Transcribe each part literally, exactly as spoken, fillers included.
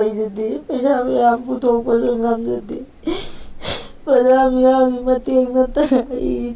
ꯂꯩꯖꯗꯦ, ꯄꯩꯁꯥ ꯃꯌꯥꯝ ꯄꯨꯊꯣꯛꯄꯁꯨ ꯉꯝꯖꯗꯦ꯫ ꯄ꯭ꯔꯖꯥ ꯃꯤꯌꯥꯝꯒꯤ ꯃꯇꯦꯡ ꯅꯠꯇꯅ ꯑꯩ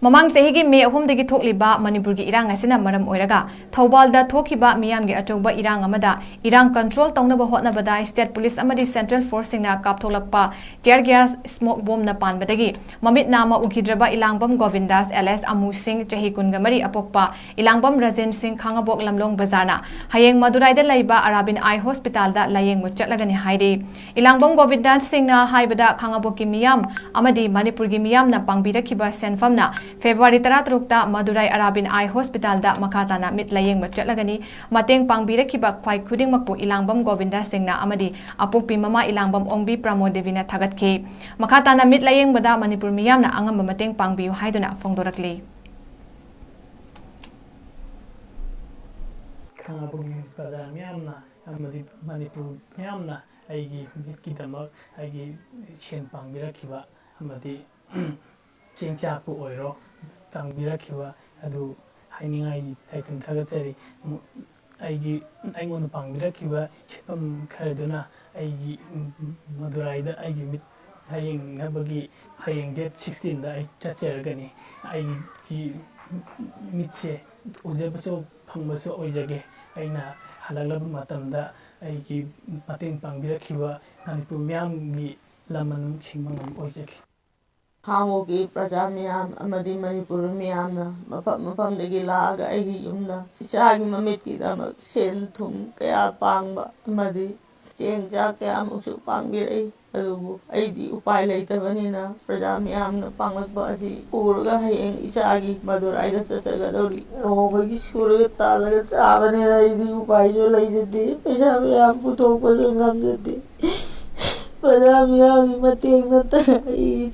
ꯃꯃꯥꯡ ꯆꯍꯤꯒꯤ ꯃꯦ ꯑꯍꯨꯝꯗꯒꯤ ꯊꯣꯛꯂꯤꯕ ꯃꯅꯤꯄꯨꯔꯒꯤ ꯏꯔꯥꯡ ꯑꯁꯤꯅ ꯃꯔꯝ ꯑꯣꯏꯔꯒ ꯊꯧꯕꯥꯜꯗ ꯊꯣꯛꯈꯤꯕ ꯃꯤꯌꯥꯝꯒꯤ ꯑꯆꯧꯕ ꯏꯔꯥꯡ ꯑꯃꯗ ꯏꯔꯥꯡ ꯀꯟꯇ꯭ꯔꯣꯜ ꯇꯧꯅꯕ ꯍꯣꯠꯅꯕꯗ ꯁ꯭ꯇꯦꯠ ꯄꯨꯂꯤꯁ ꯑꯃꯗꯤ ꯁꯦꯟꯇ꯭ꯔꯦꯜ ꯐꯣꯔꯁꯁꯤꯡꯅ ꯀꯥꯞꯊꯣꯛꯂꯛꯄ ꯇꯤꯌꯔ ꯒ꯭ꯌꯥꯁ ꯁ꯭ꯃꯣꯛ ꯕꯣꯝꯅ ꯄꯥꯟꯕꯗꯒꯤ ꯃꯃꯤꯠ ꯅꯥꯝꯃ ꯎꯈꯤꯗ꯭ꯔꯕ ꯏꯂꯥꯡꯕꯝ ꯒꯣꯕꯤꯟꯗꯥꯁ alias ꯑꯃꯨ ꯁꯤꯡ, ꯆꯍꯤ ꯀꯨꯟꯒ ꯃꯔꯤ, ꯑꯄꯣꯛꯄ ꯏꯂꯥꯡꯕꯝ ꯔꯖꯦꯟ ꯁꯤꯡ, ꯈꯥꯉꯕꯣꯛ ꯂꯝꯂꯣꯡ ꯕꯖꯥꯔꯅ ꯍꯌꯦꯡ ꯃꯗꯨꯔꯥꯏꯗ ꯂꯩꯕ ꯑꯔꯥꯕꯤꯟ ꯑꯥꯏ ꯍꯣꯁꯄꯤꯇꯥꯜꯗ ꯂꯥꯌꯦꯡꯕ ꯆꯠꯂꯒꯅꯤ ꯍꯥꯏꯔꯤ꯫ ꯏꯂꯥꯡꯕꯝ ꯒꯣꯕꯤꯟꯗꯥꯁ ꯁꯤꯡꯅ ꯍꯥꯏꯕꯗ, ꯈꯥꯉꯕꯣꯛꯀꯤ ꯃꯤꯌꯥꯝ ꯑꯃꯗꯤ ꯃꯅꯤꯄꯨꯔꯒꯤ ꯃꯤꯌꯥꯝꯅ ꯄꯥꯡꯕꯤꯔꯛꯈꯤꯕ ꯁꯦꯟꯐꯝꯅ ꯐꯦꯕ꯭ꯔꯨꯋꯥꯔꯤ ꯇꯔꯥꯇꯔꯨꯛꯇ ꯃꯗꯨꯔꯥꯏ ꯑꯔꯥꯕꯤꯟ ꯑꯥꯏ ꯍꯣꯁꯄꯤꯇꯥꯜꯗ ꯃꯈꯥ ꯇꯥꯅ ꯃꯤꯠ ꯂꯥꯌꯦꯡꯕ ꯆꯠꯂꯒꯅꯤ꯫ ꯃꯇꯦꯡ ꯄꯥꯡꯕꯤꯔꯛꯈꯤꯕ ꯈ꯭ꯋꯥꯏ ꯈꯨꯗꯤꯡꯃꯛꯄꯨ ꯏꯂꯥꯡꯕꯝ ꯒꯣꯕꯤꯟꯗꯥꯁ ꯁꯤꯡꯅ ꯑꯃꯗꯤ ꯑꯄꯣꯛꯄꯤ ꯃꯃꯥ ꯏꯂꯥꯡꯕꯝ ꯑꯣꯡꯕꯤ ꯄ꯭ꯔꯃꯣ ꯗꯦꯕꯤꯅ ꯊꯥꯒꯠꯈꯤ꯫ ꯃꯈꯥ ꯇꯥꯅ ꯃꯤꯠ ꯂꯥꯌꯦꯡꯕꯗ ꯃꯅꯤꯄꯨꯔ ꯃꯤꯌꯥꯝꯅ ꯑꯉꯝꯕ ꯃꯇꯦꯡ ꯄꯥꯡꯕꯤꯌꯨ ꯍꯥꯏꯗꯨꯅ ꯐꯣꯡꯗꯣꯔꯛꯂꯤ꯫ ꯈꯥꯉꯕꯣꯛꯀꯤ ꯄ꯭ꯔꯖꯥ ꯃꯤꯌꯥꯝꯅ ꯑꯃꯗꯤ ꯃꯅꯤꯄꯨꯔ ꯃꯤꯌꯥꯝꯅ ꯑꯩꯒꯤ ꯃꯤꯠꯀꯤꯗꯃꯛ ꯑꯩꯒꯤ ꯁꯦꯟ ꯄꯥꯡꯕꯤꯔꯛꯈꯤꯕ ꯑꯃꯗꯤ ꯆꯦꯡ ꯆꯥꯛꯄꯨ ꯑꯣꯏꯔꯣ ꯇꯥꯡꯕꯤꯔꯛꯈꯤꯕ ꯑꯗꯨ ꯍꯥꯏꯅꯤꯡꯉꯥꯏ ꯂꯩꯇꯅ ꯊꯥꯒꯠꯆꯔꯤ꯫ ꯑꯩꯒꯤ, ꯑꯩꯉꯣꯟꯗ ꯄꯥꯡꯕꯤꯔꯛꯈꯤꯕ ꯁꯦꯟꯐꯝ ꯈꯔꯗꯨꯅ ꯑꯩꯒꯤ ꯃꯗꯨꯔꯥꯏꯗ ꯑꯩꯒꯤ ꯃꯤꯠ ꯂꯥꯌꯦꯡꯅꯕꯒꯤ ꯍꯌꯦꯡ date sixteenꯗ ꯑꯩ ꯆꯠꯆꯔꯒꯅꯤ꯫ ꯑꯩꯒꯤ ꯃꯤꯠꯁꯦ ꯎꯖꯕꯁꯨ ꯐꯪꯕꯁꯨ ꯑꯣꯏꯖꯒꯦ꯫ ꯑꯩꯅ ꯍꯜꯂꯛꯂꯕ ꯃꯇꯝꯗ ꯑꯩꯒꯤ ꯃꯇꯦꯡ ꯄꯥꯡꯕꯤꯔꯛꯈꯤꯕ ꯃꯅꯤꯄꯨꯔ ꯃꯤꯌꯥꯝꯒꯤ ꯂꯃꯟ ꯁꯤꯡꯕ ꯉꯝꯕ ꯑꯣꯏꯖꯒꯦ꯫ ꯈꯥꯉꯕꯣꯛꯀꯤ ꯄ꯭ꯔꯖꯥ ꯃꯤꯌꯥꯝ ꯑꯃꯗꯤ ꯃꯅꯤꯄꯨꯔ ꯃꯤꯌꯥꯝꯅ ꯃꯐꯝ ꯃꯐꯝꯗꯒꯤ ꯂꯥꯛꯑꯒ ꯑꯩꯒꯤ ꯌꯨꯝꯗ ꯏꯆꯥꯒꯤ ꯃꯃꯤꯠꯀꯤꯗꯃꯛ ꯁꯦꯟ ꯊꯨꯝ ꯀꯌꯥ ꯄꯥꯡꯕ ꯑꯃꯗꯤ ꯆꯦꯡ ꯆꯥꯛ ꯀꯌꯥꯃꯨꯛꯁꯨ ꯄꯥꯡꯕꯤꯔꯛꯏ꯫ ꯑꯗꯨꯕꯨ ꯑꯩꯗꯤ ꯎꯄꯥꯏ ꯂꯩꯇꯕꯅꯤꯅ ꯄ꯭ꯔꯖꯥ ꯃꯤꯌꯥꯝꯅ ꯄꯥꯡꯂꯛꯄ ꯑꯁꯤ ꯄꯨꯔꯒ ꯍꯌꯦꯡ ꯏꯆꯥꯒꯤ ꯃꯗꯨꯔꯥꯏꯗ ꯆꯠꯆꯒꯗꯧꯔꯤ꯫ ꯅꯣꯡꯃꯒꯤ ꯁꯨꯔꯒ ꯇꯥꯜꯂꯒ ꯆꯥꯕꯅꯤꯅ ꯑꯩꯗꯤ ꯎꯄꯥꯏꯁꯨ ꯂꯩꯖꯗꯦ꯫ ꯄꯩꯁꯥ ꯃꯌꯥꯝ ꯄꯨꯊꯣꯛꯄꯁꯨ ꯉꯝꯖꯗꯦ꯫ ꯄ꯭ꯔꯖꯥ ꯃꯤꯌꯥꯝꯒꯤ ꯃꯇꯦꯡ ꯅꯠꯇꯅ ꯑꯩ